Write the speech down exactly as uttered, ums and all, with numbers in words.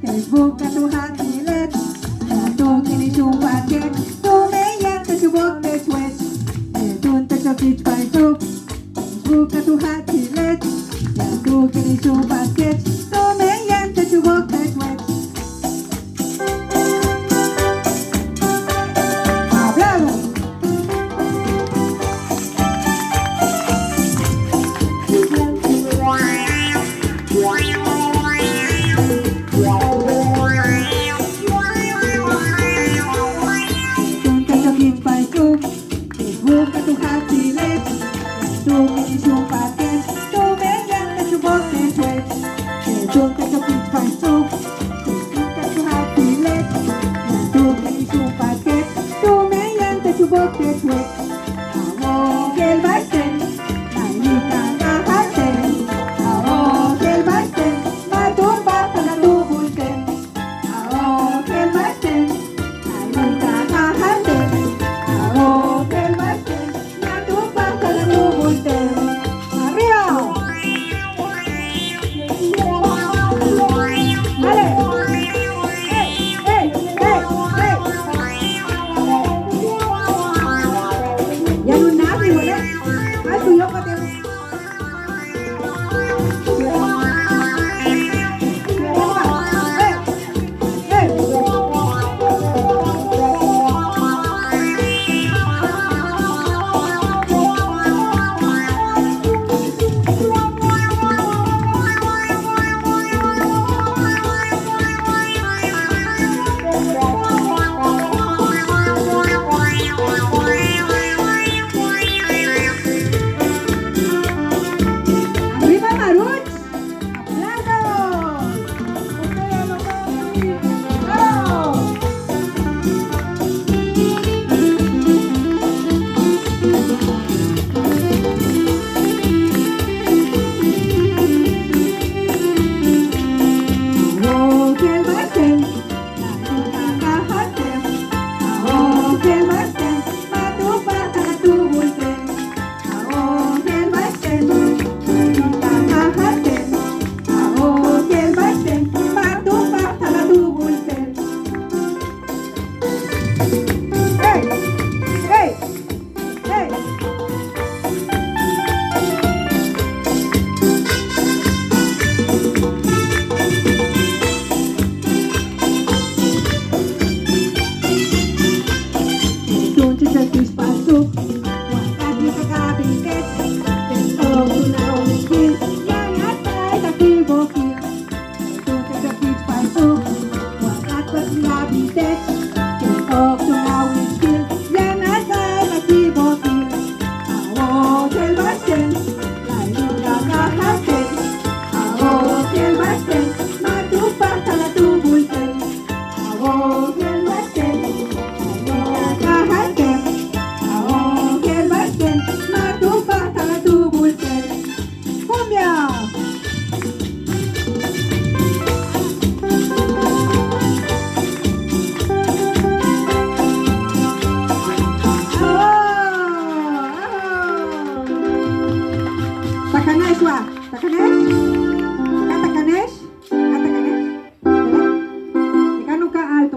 Buka tu jats'ilech, yaan tu k'iin ix jump'éel k'eech, tumen yaan tech u book tech weech. Yaan tu tech u k'iich' paysuk, buka tu jats'ilech, yaan tu k'iin ix jump'éel k'eech, tumen yaan tech u book tech weech. ¡Aplausos! Buka tu jats'ilech, yaan tu k'iin ix jump'éel k'eech, tumen yaan tech u book tech weech. Yaan tu tech u k'iich' paysuk, buka tu jats'ilech, yaan tu k'iin ix jump'éel k'eech, tumen yaan tech u book tech weech. A wojel ba'axten, ma' in taal a jaal ten. A wojel ba'axten, ma' túun ba'ax taal a tuubul ten. A wojel ba'axten, ma' in taal a jaal ten. A wojel ba'axten, ma' túun ba'ax taal a tuubul ten. ¡Arriba! ¡Dale! ¡Ey, ey, ey, ey! Ya no nadie, ¿verdad? Ay, pues yo pateo. ¡Arriba, Maruch! ¡Aplausos! ¡Bravo!